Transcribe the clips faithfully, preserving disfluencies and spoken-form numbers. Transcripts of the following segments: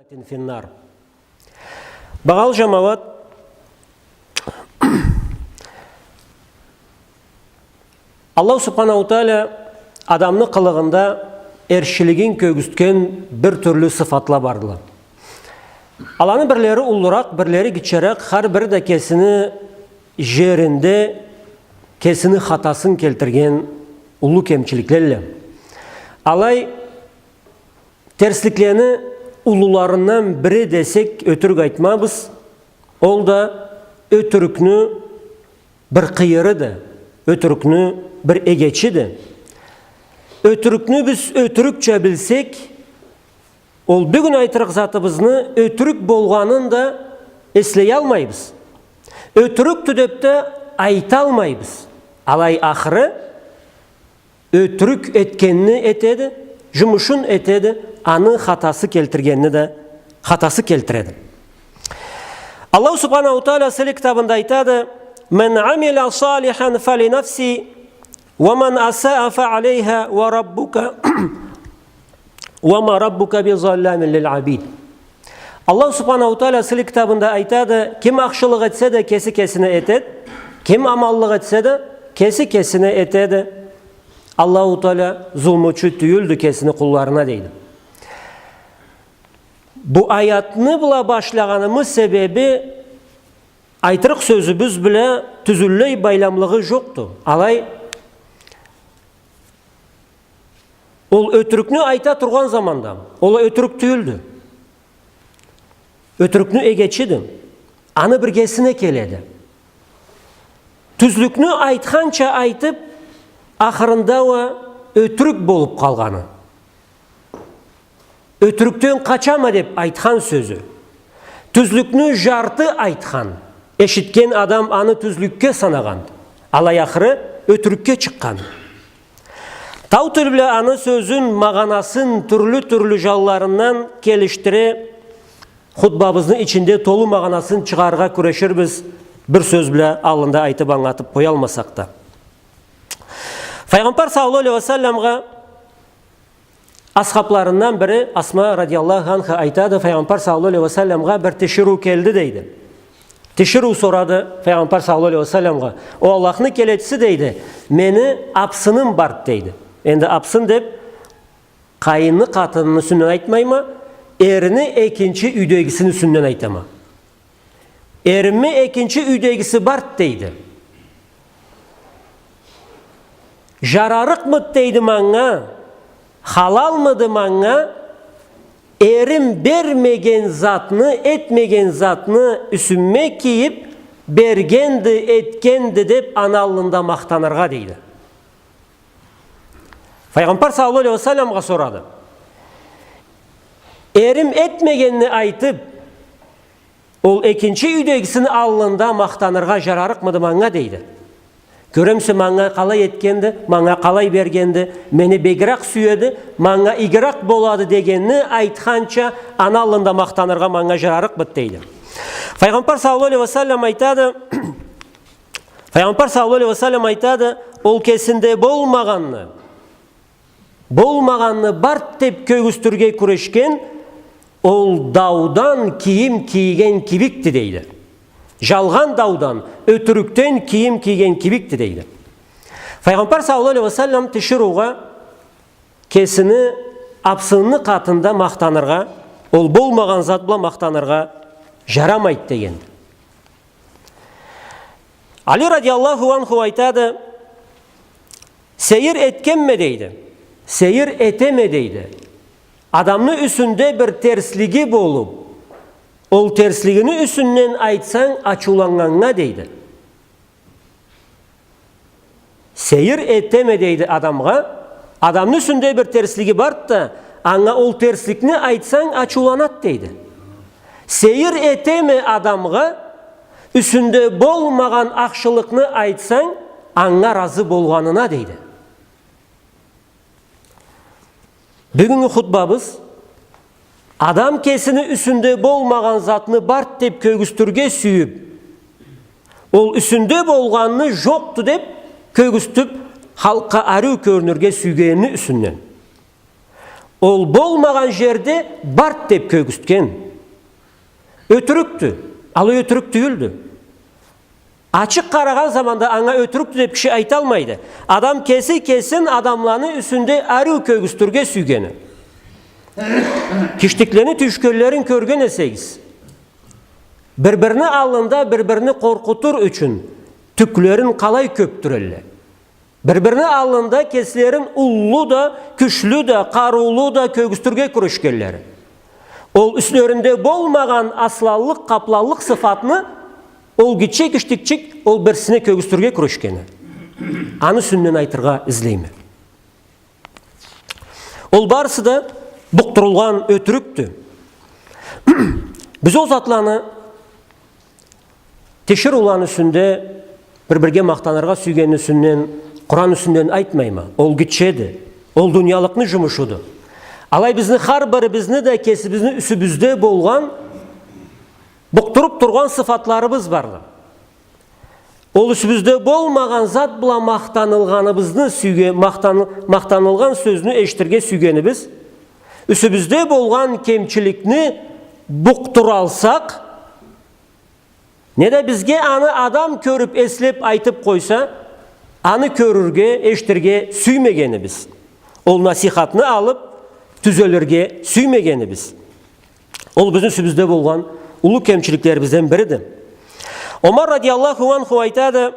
في النار. Багъалы жамауат, Аллаху Субханаху Тааля адамны къылыгъында эршилигин кёргюзтген бир тюрлю сыфатла бардыла. Аланы бирлери уллуракъ, бирлери гитчерек, хар бири да кесини жеринде кесини хатасын келтирген уллу кемчиликлелле. Алай, терсликлени уллуларындан бири десек, ётюрюк айтмабыз, ол да ётюрюкню бир къыйырыды, ётюрюкню бир эгечиди. Ётюрюкню биз ётюрюкча билсек, ол бюгюн айтырыкъ затыбызны ётюрюк болгъанын да эслеялмайбыз. Ётюрюкдю деп да айталмайбыз. Алай ахыры, ётюрюк этгенни этеди, жумушун этеди, аны хатасы келтиргенни да хатасы келтиреди. Аллаху Субханаху Тааля сыйлы китабында айтады: من عمل صالحا فلنفسه ومن أساء فعليها وربك وما ربك بظلام للعبيد. Аллаху Субханаху Тааля сыйлы китабында айтады: ким ахшылыкъ этсе да, кеси кесине этеди, ким аманлыкъ этсе да, кеси кесине этеди. Аллаху Тааля зулмучу тюйюлдю кесини къулларына, дейди. Бу аятны бла башлагъанымы себеби, айтырыкъ сёзюбюз бла тюзюнлей байламлыгъы жокъду. Алай, ол ётюрюкню айта тургъан заманда, ол ётюрюк тюйюлдю. Ётюрюкню эгечиди. Аны биргесине келеди. Тюзлюкню айтханча айтып, ахырында уа ётюрюк болуп къалгъаны. Ётюрюкден къачама деп айтхан сёзю. Тюзлюкню жарты айтхан. Эшитген адам аны тюзлюкге санагъан. Алай ахыры ётюрюкге чыкъгъан. Тау тил бла аны сёзюн, магъанасын тюрлю-тюрлю жанларындан келишдире, хутбабызны ичинде толу магъанасын чыгъарыргъа кюреширбиз, бир сёз бла аллында айтып ангылатып къоялмасакъ да. Файгъамбар саллаллаху алейхи ва салламгъа асхабларындан бири Асма радияллаху анха айтады, Файгъамбар саллаллаху алейхи ва салламгъа бир тиширыу келди, дейди. Тиширыу сорады Файгъамбар саллаллаху алейхи ва салламгъа: «О Аллахны келечиси, — дейди, — мени абсыным барды», — дейди. Энди абсын деп, къайынны къатынны юсюнден айтмайма, эрини экинчи юйдегисини юсюнден айтама. «Эрими экинчи юйдегиси барды, — дейди. — Жарарыкъмыды, — дейди, — манга, халалмыды манга эрим бермеген затны, этмеген затны юсюме кийип, бергенди, этгенди деп аны аллында махтаныргъа?» — дейди. Файгъамбар саллаллаху алейхи ва салламгъа сорады: «Эрим этмегенни айтып, ол экинчи юйдегисини аллында махтаныргъа жарарыкъмыды манга?» — дейди. «Кёремисе, манга къалай этгенди, манга къалай бергенди, мени бегирек сюеди, манга игирек болады дегенни айтханча, аны аллында махтаныргъа манга жарарыкъмыды?» — дейди. Файгъамбар саллаллаху алейхи ва саллам айтады, Файгъамбар саллаллаху алейхи ва саллам айтады: «Ол кесинде болмагъанны, болмагъанны барды деп кёргюзтюрге кюрешген, ол даудан кийим кийген кибикди», — дейди. «Жалгъан даудан, ётюрюкден кийим кийген кибикди», — дейди. Файгъамбар саллаллаху алейхи ва саллам тиширыугъа кесини абсынны къатында махтаныргъа, ол болмагъан зат бла махтаныргъа жарамайды дегенди. Али радияллаху анху айтады: «Сейир этгенме, — дейди, — сейир этеме, — дейди, — адамны юсюнде бир терслиги болуп, ол терслигини юсюнден айтсанг ачыуланнганнга», — дейди. «Сейир этеме, — дейди, — адамгъа, адамны юсюнде бир терслиги барды да, анга ол терсликни айтсанг, ачыуланады, — дейди. — Сейир этеме адамгъа, юсюнде болмагъан ахшылыкъны айтсанг, анга разы болгъанына», — дейди. Бюгюннгю хутбабыз адам кесини юсюнде болмагъан затны барды деп кёргюзтюрге сюйюп, ол юсюнде болгъанны жокъду деп кёргюзтюп, халкъгъа ариу кёрюнюрге сюйгенини юсюнден. Ол болмагъан жерде барды деп кёргюзтген. Ётюрюкдю. Алай ётюрюк тюйюлдю. Ачыкъ къарагъан заманда анга ётюрюкдю деп киши айталмайды. Адам кеси кесин адамланы юсюнде ариу кёргюзтюрге сюйгени. Киштиклени тюйюшгенлерин кёрген эсегиз, бир-бирини аллында бир-бирини къоркъутур ючюн тюклерин къалай кёпдюрелле. Бир-бирини аллында кеслерин уллу да, кючлю да, къарыулу да кёргюзтюрге кюрешгенлери. Ол юслеринде болмагъан асланлыкъ, къапланлыкъ сыфатны ол гитче киштикчик ол бирисине кёргюзтюрге кюрешгени. Аны юсюнден айтыргъа излейме. Ол барысы да букъдурулгъан ётюрюкдю. Биз ол затланы тиширыуланы юсюнде бир-бирге махтаныргъа сюйгенни юсюнден, Къуран юсюнден айтмайма. Ол гитчеди. Ол дуниялыкъны жумушуду. Алай бизни хар бирибизни да кесибизни юсюбюзде болгъан, букъдуруп тургъан сыфатларыбыз барды. Ол юсюбюзде болмагъан зат бла махтанылгъаныбызны сюйге-, махтан-, махтанылгъан сёзню эшитирге сюйгенибиз, юсюбюзде болгъан кемчиликни букъдуралсакъ, неда бизге аны адам кёрюп, эслеп, айтып къойса, аны кёрюрге, эшитирге сюймегенибиз. Ол насихатны алып, тюзелирге сюймегенибиз. Ол бизни юсюбюзде болгъан уллу кемчиликлерибизден бириди. Омар радияллаху анху айтады: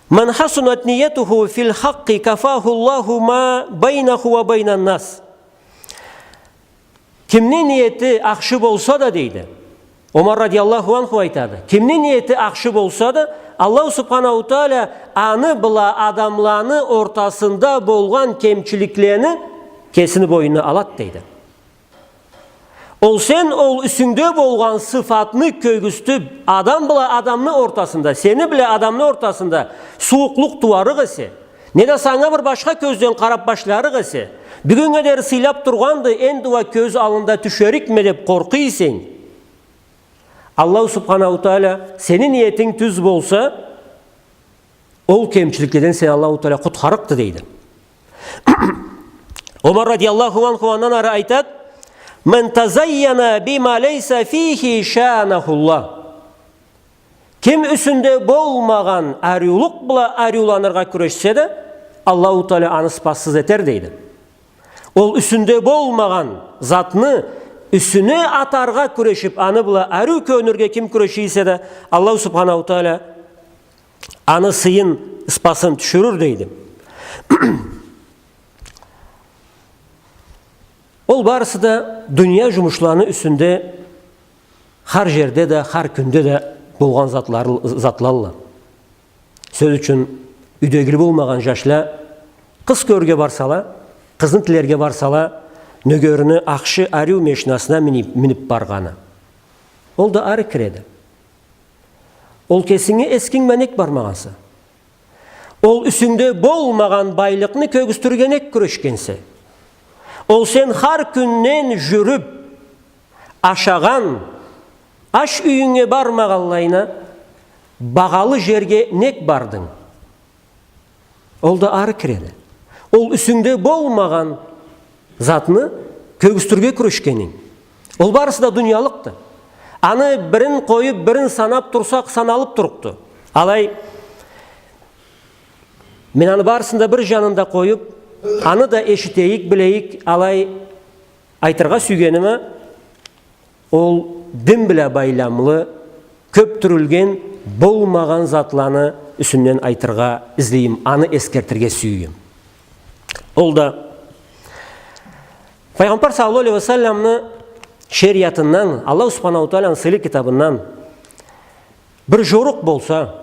«Ман хасунат ниятуху фил хакъкъи кафаху Аллаху ма байнаху ва байнан нас». Кимни ниети ахшы болса да, дейди. Омар радияллаху анху айтады: кимни ниети ахшы болса да, Аллаху субханаху тааля аны бла адамланы ортасында болгъан кемчиликлени кесини бойнуна алат, дейди. Ол сен ол юсюнгде болгъан сыфатны кёргюзтюп, адам бла адамны ортасында, сени бла адамны ортасында сууукълукъ тууарыкъ эсе, неда санга бир башха кёзден къарап башларыкъ эсе, бюгюннге дери сыйлап тургъанды, энди уа кёз аллында тюшерикме деп къоркъуй эсенг, Аллаху субханаху тааля, сени ниетинг тюз болса, ол кемчиликледен сени Аллаху тааля къутхарыкъды, дейди. Омар радияллаху анху андан ары айтат: «Ман тазайяна бима лейса фихи шанаху Аллах». Ким юсюнде болмагъан ариулукъ бла ариуланыргъа кюрешсе да, Аллаху тааля аны ыспассыз этер, дейди. Ол юсюнде болмагъан затны юсюне атаргъа кюрешип, аны бла ариу кёрюнюрге ким кюреши эсе да, Аллаху субханаху тааля аны сыйын, ыспасын тюшюрюр, дейди. Ол барысы да дуния жумушланы юсюнде хар жерде да, хар кюнде да болгъан затлар-, затлалла. Сёз ючюн, юйдегили болмагъан жашла къыз кёрюрге барсала, къызны тилерге барсала, нёгерини ахшы ариу машинасына минип, минип баргъаны. Ол да ары киреди. Ол кесинге эскинг бла нек бармагъанса? Ол юсюнгде болмагъан байлыкъны кёргюзтюрге нек кюрешгенсе? Ол сен хар кюнден жюрюп, ашагъан, аш юйюнге бармагъанлайына, багъалы жерге нек бардынг? Ол да ары киреди. Ол юсюнгде болмагъан затны кёргюзтюрге кюрешгенинг. Ол барысы да дуниялыкъды. Аны бирин къоюп, бирин санап турсакъ, саналып турукъду. Алай, мен аны барысын да бир жанында къоюп, аны да эшитейик, билейик, алай айтыргъа сюйгениме, ол дин бла байламлы кёп тюрюлген болмагъан затланы юсюнден айтыргъа излейим, аны эсгертирге сюйюм. Ол да Файгъамбар саллаллаху алейхи ва салламны шериатындан, Аллаху субханаху тааляны сыйлы китабындан бир жорукъ болса,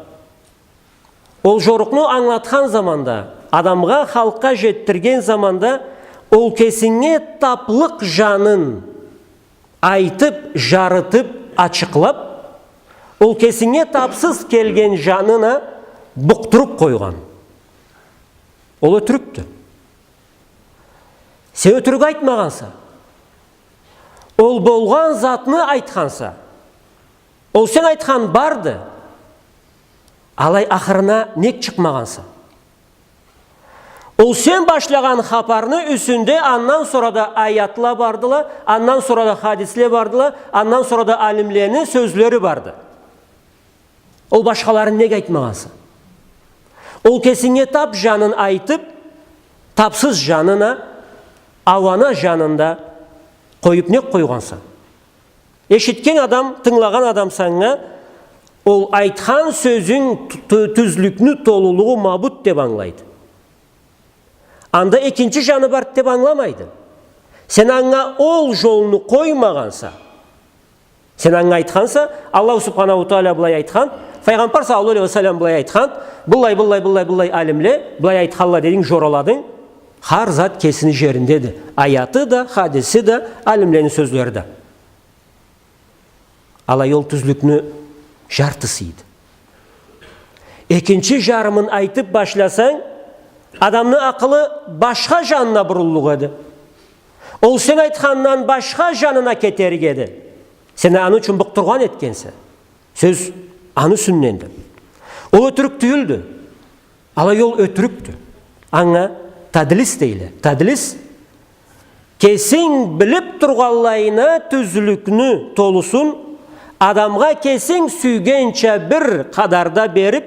ол жорукъну ангылатхан заманда, адамгъа, халкъгъа жетдирген заманда, ол кесинге таплыкъ жанын айтып, жарытып, ачыкълап, ол кесинге тапсыз келген жанын а букъдуруп къойгъан. Ол ётюрюкдю. Сен ётюрюк айтмагъанса. Ол болгъан затны айтханса. Ол сен айтхан барды. Алай ахырына нек чыкъмагъанса? Ол сен башлагъан хапарны юсюнде андан сора да аятла бардыла, андан сора да хадисле бардыла, андан сора да алимлени сёзлери барды. Ол башхаларын нек айтмагъанса? Ол кесинге тап жанын айтып, тапсыз жанын а, ауана жанын да къоюп нек къойгъанса? Эшитген адам, тынгылагъан адам санга ол айтхан сёзюнг тю-, тю-, тюзлюкню толулугъу ма бу деп ангылайды. Анда экинчи жаны бар деп ангыламайды. Сен анга ол жолну къоймагъанса, сен анга айтханса, Аллаху субханаху тааля былай айтхан, Файгъамбар саллаллаху алейхи ва саллам былай айтхан, быллай, быллай, быллай, быллай алимле былай айтханла дединг, жораладынг, хар зат кесини жериндеди. Аяты да, хадиси да, алимлени сёзлери да. Алай ол тюзлюкню жартысы эди. Экинчи жарымын айтып башласанг, адамны акъылы башха жанына буруллукъ эди. Ол сен айтхандан башха жанына кетерик эди. Сен аны ючюн букъдургъан этгенсе. Сёз аны юсюнденди. Ол ётюрюк тюйюлдю. Алай ол ётюрюкдю. Анга тадлис дейле. Тадлис, кесинг билип тургъанлайына тюзлюкню толусун адамгъа кесинг сюйгенча бир къадарда берип,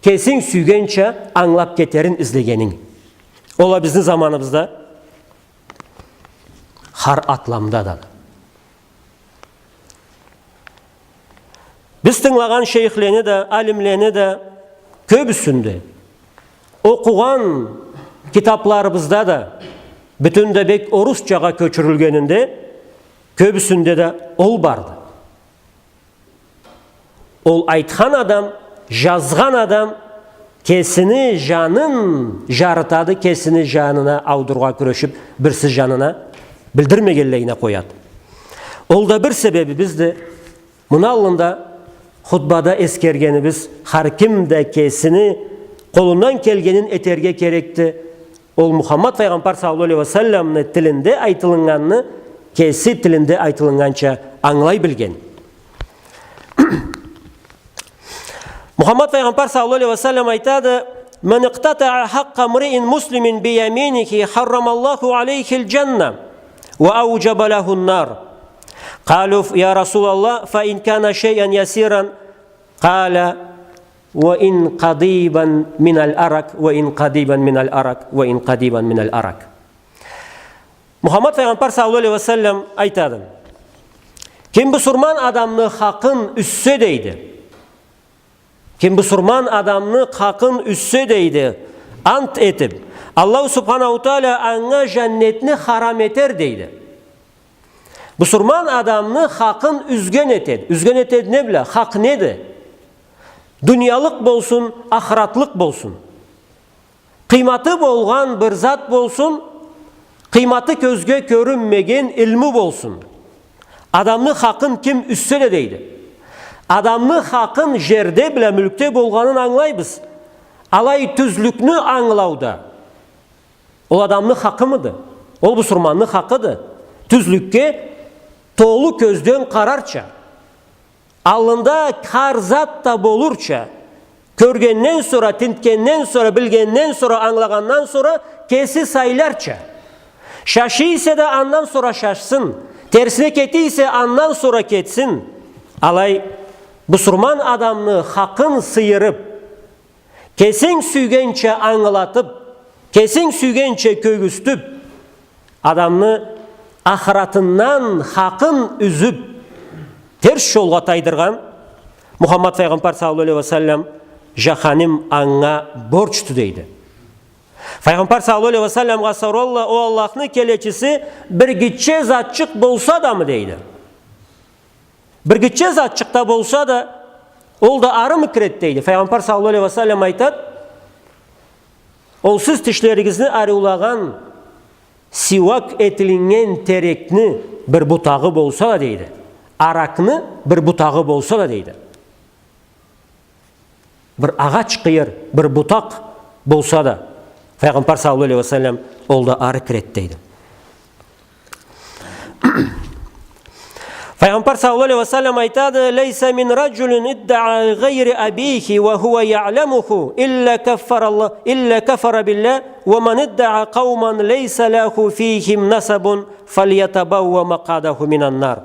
кесинг сюйгенча ангылап кетерин излегенинг. Ол а бизни заманыбызда хар атламда да. Биз тынгылагъан шейхлени да, алимлени да кёбюсюнде, окъугъан китапларыбызда да, бютюн да бек орусчагъа кёчюрюлгенинде, кёбюсюнде да ол барды. Ол айтхан адам, жазгъан адам кесини жанын жарытады, кесини жанына аудурургъа кюрешип, бирси жанына билдирмегенлейине къояды. Ол да бир себеби бизди муну аллында хутбада эсгергенибиз, хар ким да кесини къолундан келгенин этерге керекди. Ол Мухаммад Файгъамбар саллаллаху алейхи ва салламны тилинде айтылыннганны кеси тилинде айтылыннганча ангылай билген. Мухаммад Файгъамбар саллаллаху алейхи ва саллам айтады: «من اقتطع حق امرئ مسلم بيمينه حرم الله عليه الجنة وأوجب له النار». قالوا: «يا رسول الله، فإن كان شيئا يسيرا؟» قال: «وإن قضيبا من الأرق، وإن قضيبا من الأرق، وإن قضيبا من الأرق». Мухаммад Файгъамбар саллаллаху алейхи ва саллам айтады: «Ким бусурман адамны хакъын юзсе, — дейди, — ким бусурман адамны хакъын юзсе, — дейди, — ант этип, Аллаху субханаху тааля анга жаннетни харам этер, — дейди. — Бусурман адамны хакъын юзген этеди». Юзген этеди не бла? Хакъ неди? Дуниялыкъ болсун, ахыратлыкъ болсун. Къыйматы болгъан бир зат болсун, къыйматы кёзге кёрюнмеген илму болсун. Адамны хакъын ким юзсе да, дейди. Адамны хакъын жерде бла мюлкде болгъанын ангылайбыз. Алай тюзлюкню ангылауда ол адамны хакъымыды? Ол бусурманны хакъыды. Тюзлюкге толу кёзден къарарча, аллында хар зат да болурча, кёргенден сора, тинтгенден сора, билгенден сора, ангылагъандан сора кеси сайларча. Шашый эсе да, андан сора шашсын, терсине кетий эсе, андан сора кетсин. Алай бусурман адамны хакъын сыйырып, кесинг сюйгенча ангылатып, кесинг сюйгенча кёргюзтюп, адамны ахыратындан хакъын юзюп, терс жолгъа тайдыргъан Мухаммад Файгъамбар саллаллаху алейхи ва саллам, жаханим анга борчду, дейди. Файгъамбар саллаллаху алейхи ва салламгъа соралла: «О Аллахны келечиси, бир гитче затчыкъ болса дамы?» — дейди. «Бир гитче затчыкъ да болса да, ол да арымы кирет?» — дейди. Файгъамбар саллаллаху алейхи ва саллам айтат: «Ол сиз тишлеригизни ариулагъан сивак этилиннген терекни бир бутагъы болса да, — дейди, — аракны бир бутагъы болса да, — дейди, — бир агъач къыйыр, бир бутакъ болса да, Файгъамбар саллаллаху алейхи ва саллам, ол да ары кирет», — дейди. Файгъамбар саллаллаху алейхи ва саллам айтады: «ليس من رجل ادعى غير أبيه وهو يعلمه إلا كفر الله، إلا كفر بالله، ومن ادعى قوما ليس له فيهم نسب فليتبوأ مقعده من النار».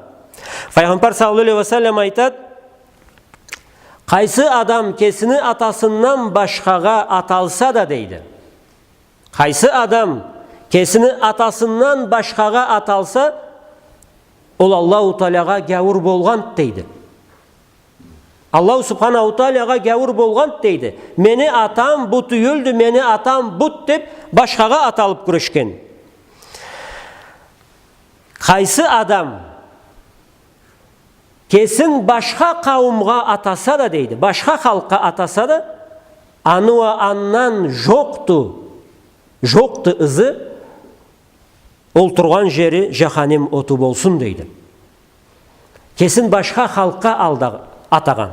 Файгъамбар саллаллаху алейхи ва саллам айтады: «Къайсы адам кесини атасындан башхагъа аталса да, — дейди, — къайсы адам кесини атасындан башхагъа аталса, ол Аллаху Таалагъа гяуур болгъанд, — дейди. — Аллаху Субханаху Таалягъа гяуур болгъанд, — дейди. — Мени атам бу тюйюлдю, мени атам буд деп, башхагъа аталып кюрешген. Къайсы адам кесин башха къауумгъа атаса да, — дейди, — башха халкъгъа атаса да, аны уа андан жокъду, жокъду ызы, ол тургъан жери жаханим оту болсун», — дейди. Кесин башха халкъгъа алда-, атагъан.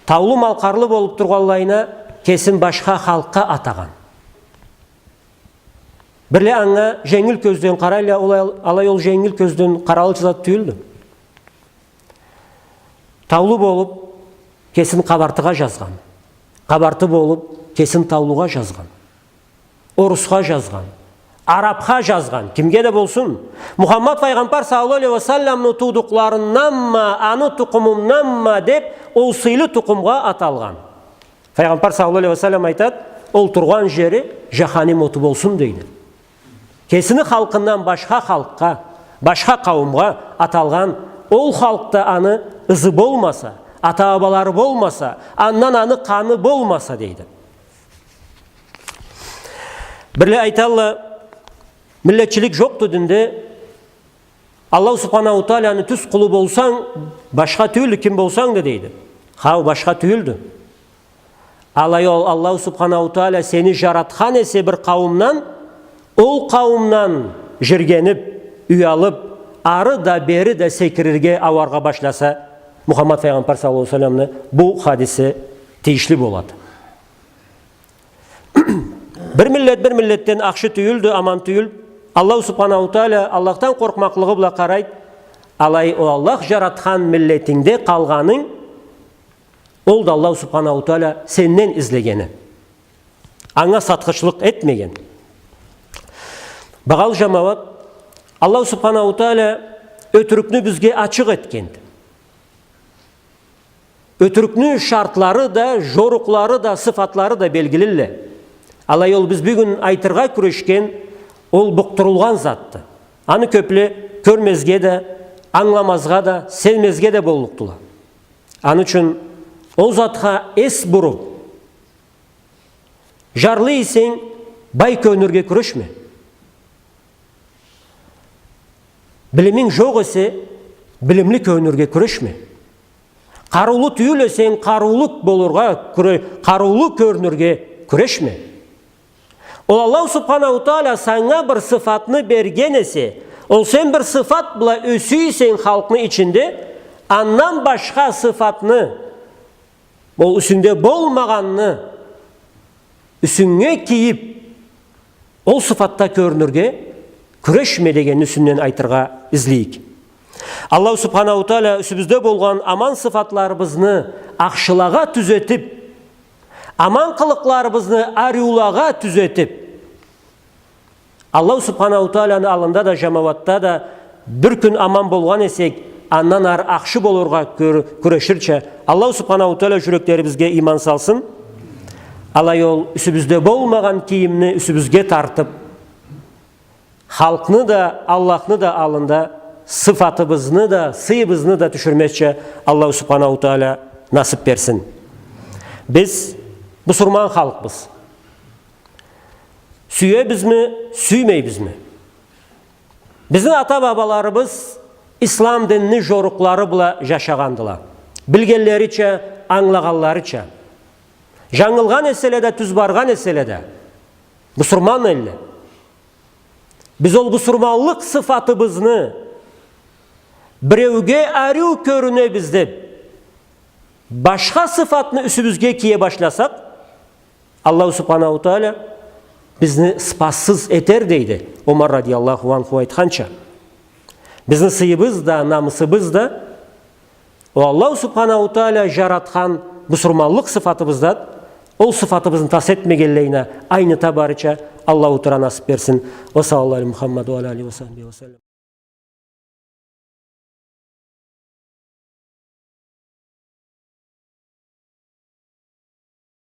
Таулу-малкъарлы болуп тургъанлайына кесин башха халкъгъа атагъан. Бирле анга женгил кёзден къарайла, ол-, алай ол женгил кёзден къаралырча зат тюйюлдю. Таулу болуп, кесин къабартыгъа жазгъан. Къабарты болуп, кесин таулугъа жазгъан. Орусха жазгъан. Арапха жазгъан. Кимге да болсун. Мухаммад файгъамбар саллаллаху алейхи ва салламны туудукъларынданма, аны тукъумунданма деп, ол сыйлы тукъумгъа аталгъан. Файгъамбар саллаллаху алейхи ва саллам айтады: «Ол тургъан жери жаханим оту болсун», — дейди. Кесини халкъындан башха халкъгъа, башха къауумгъа аталгъан ол халкъда аны ызы болмаса, ата-бабалары болмаса, андан аны къаны болмаса, — дейди. Бирле айталла, миллетчилик жокъду динде, Аллаху Субханаху Тааляны тюз къулу болсанг, башха тюйюлдю, ким болсанг да, — дейди. — Хау, башха тюйюлдю. Алай ол Аллаху Субханаху Тааля сени жаратхан эсе бир къауумдан, ол къауумдан жиргенип, уялып, ары да, бери да секирирге, ауаргъа башласа, Мухаммад файгъамбар саллаллаху алейхи ва салламны бу хадиси тийишли болады. Бир миллет бир миллетден ахшы тюйюлдю, аман тюйюл. Аллаху Субханаху Тааля Аллахдан къоркъмакълыгъы бла къарайды. Алай ол Аллах жаратхан миллетингде къалгъанынг, ол да Аллаху Субханаху Тааля сенден излегени. Анга сатхычлыкъ этмеген. Багъалы жамауат, Аллаху Субханаху Тааля ётюрюкню бизге ачыкъ этгенди. Ётюрюкню шартлары да, жорукълары да, сыфатлары да белгилиле. Алай ол биз бюгюн айтыргъа кюрешген, ол букъдурулгъан затды. Аны кёпле кёрмезге да, ангыламазгъа да, сезмезге да боллукъдула. Аны ючюн ол затха эс буруп, жарлы эсенг, бай кёрюнюрге кюрешме. Билиминг жокъ эсе, билимли кёрюнюрге кюрешме. Къарыулу тюйюл эсенг, къарыулу болургъа кюре-, къарыулу кёрюнюрге кюрешме. Ол Аллаху Субханаху Тааля санга бир сыфатны берген эсе, ол сен бир сыфат бла ёсе эсенг халкъны ичинде, андан башха сыфатны, ол юсюнгде болмагъанны юсюнге кийип, ол сыфатда кёрюнюрге кюрешме дегенни юсюнден айтыргъа излейик. Аллаху Субханаху Тааля юсюбюзде болгъан аман сыфатларыбызны ахшылагъа тюзетип, аман къылыкъларыбызны ариулагъа тюзетип, Аллаху Субханаху Тааляны аллында да, жамауатда да бир кюн аман болгъан эсек, андан ары ахшы болургъа кюр-, кюреширча, Аллаху Субханаху Тааля жюреклерибизге иман салсын. Алай ол юсюбюзде болмагъан кийимни юсюбюзге тартып, халкъны да, Аллахны да аллында сыфатыбызны да, сыйыбызны да тюшюрмезча Аллаху Субханаху Тааля насып берсин. Биз бусурман халкъбыз. Сюебизми, сюймейбизми? Бизни ата-бабаларыбыз ислам динни жорукълары бла жашагъандыла. Билгенлерича, ангылагъанларыча. Жангылгъан эселе да, тюз баргъан эселе да, бусурман элле. Биз ол бусурманлыкъ сыфатыбызны биреуге ариу кёрюнебиз деп, башха сыфатны юсюбюзге кие башласакъ, Аллаху Субханаху Тааля бизни ыспассыз этер, дейди Омар радияллаху анху айтханча. Бизни сыйыбыз да, намысыбыз да, ол Аллаху Субханаху Тааля жаратхан бусурманлыкъ сыфатыбызда, ол сыфатыбызны тас этмегенлейине айныта барырча Аллаху Тааля насып берсин. Ва саллаллаху аля Мухаммад ва аля алихи ва сахбихи ва саллам.